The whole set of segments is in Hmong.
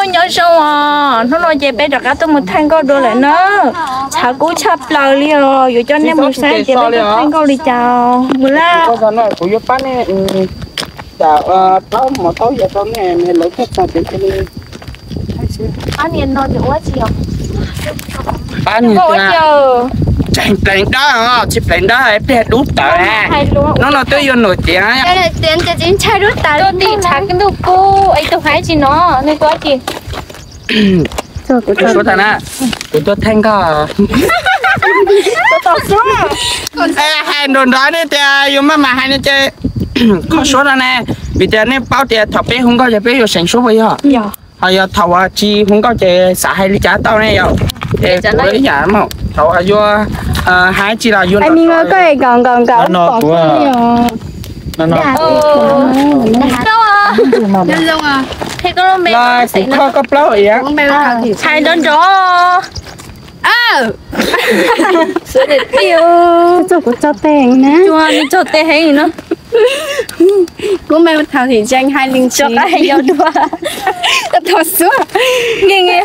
Nyob zoo os, hnub no ces peb rov qab tuaj mus thaij nkauj dua lawm na. Tshav kub tshaj plaws li os, yuav coj nej mus saib tias peb tuaj thaij nkauj li cas. Mus lawm. Kuv yuav pab nej, pab mus taub yog rau nej, lawv thiaj txog tias cia li. Pab niag no ces ua tsis os. Pab niag tseem pleev dawb, tsis pleev dawb pliag dub tawv. Hnub no twb yuav num tiav. Tiav ces tsis ntshai dub tawv. Tuaj tim tshav ntuj kub es tus hais tsis no, nej tuaj tsis. Kuv suav tag na, kuv tuaj thaij nkauj. Hais nrov nrov nej tias yus maj mam hais no ces koj suav no ne, vim tias nej paub tias thaum peb hu nkauj ces peb yuav seev suab puas yog? Ho yog thaum uas tsis hu nkauj ces xav hais li cas tau ne yom? Es kuv ib yam mas thaum uas yuav hais tsis los yuav nrov nrov. Koj nkaus nkaus nkaus. Koj koj plaub iab. Hais nrov nrov. Txog kuv txog tes heev na. Txog tes heev no. Kuv me thov thim tseeb hais li tso qab hais yau dua. Thov xub. Nge nge.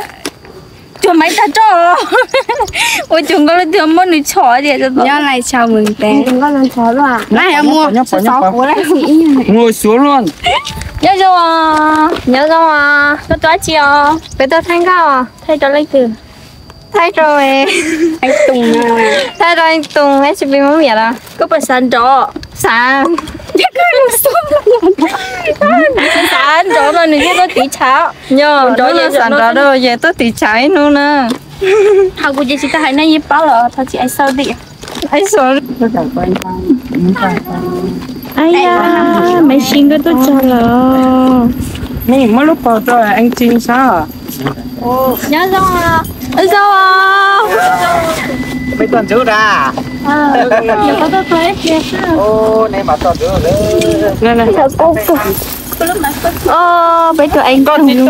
Cuag maiv tag roj. Ua cuag nkauj lub twg muab nws tshom tias nyob lais tshau mus tes. Mus xuav luaj. Nyob zoo os, nyob zoo os, koj tuaj dab tsi os? Peb tuaj thaij nkauj. Thaij rau leej twg? Thaij rau Ees Toos, thaij rau Ees Toos, H P Hmoob Miam los? Koj puas xav nrov? Xav. Xav nrov no nws thiaj tuaj tiv tshav. Nrov no xav nrov rau ces tuaj tiv tshav ib hnub na. Thaum kuv ces tsis tau hais nej yeej paub los thov txim Ees Xauj dim. Ab ya, Maiv Siv nkawd tuaj txog lawm. Nej muab lub paus rau Ees Tsees saib. Nyob zoo. Zoo. Peb tuaj ntxub da. Peb tuaj Ees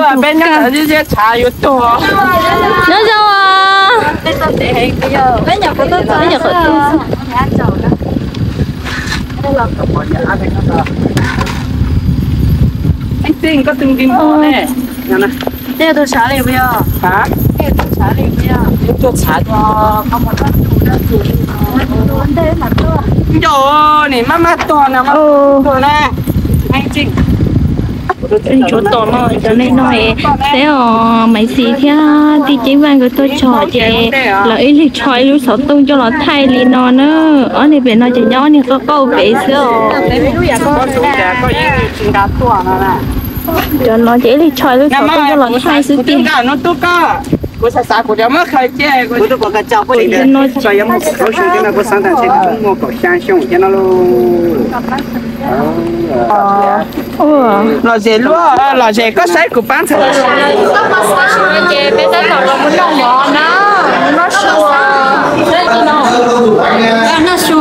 Toos, peb nyob ntawm zeb tshav yuav tuag. Nyob zoo. Peb nyuam qhuav tuaj txog. Ees Tsees, koj tus nti mos ne. Tej tus tshav li puas yog? Tej tus tshav li puas yog? Tuaj tshav. Nco, nim maj maj tuag na, tuag na. Ees Tsees. Tshuav tom no cov neeg no es, peb os, Maiv Xis thiab tij Ceeb Vaj nkawd tuaj txog ces lawv ib leeg tso ib lub xov tooj coj los thaij li no na. Ob niag pem no ces nyob ob niag qauj qauj pem xwb os. Cov no ces ib leeg tso ib lub xov tooj coj los thaij xwb tiag. Lom zem luaj, lom zem koj saib kuv pab ntxhais. Ces peb tab tom los mus noj mov na, noj su. Noj su.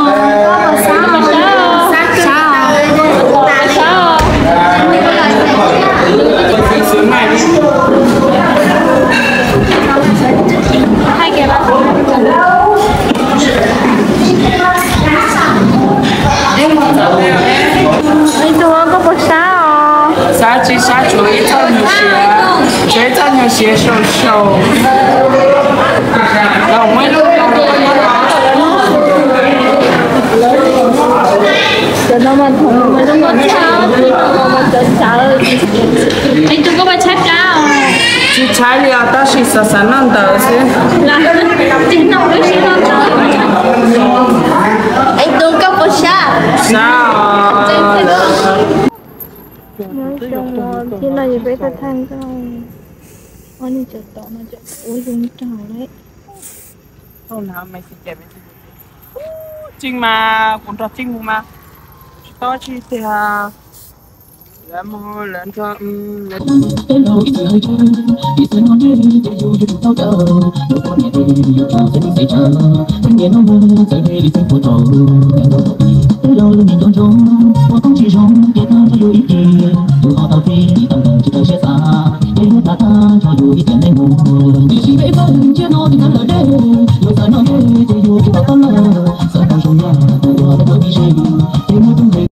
Ib tug koj puas sab os? Sab tsis sab, tshuav ib txoj nyuag siav, tshuav ib txoj nyuag siav sau sau. Ib tug koj puas tshaib plab os? Tsis tshaib li os, tab sis xav xav noj ntawd xwb. Ib tug koj puas sab? Sab os. Nyob zoo, thiab no yog peb thaij nkauj. Ob niag tsov tom no ua zoo nraug li. Tseej mas kuv nrog Tseej mus mas tsis tau tsis tiag. Lawv mus lawv nrog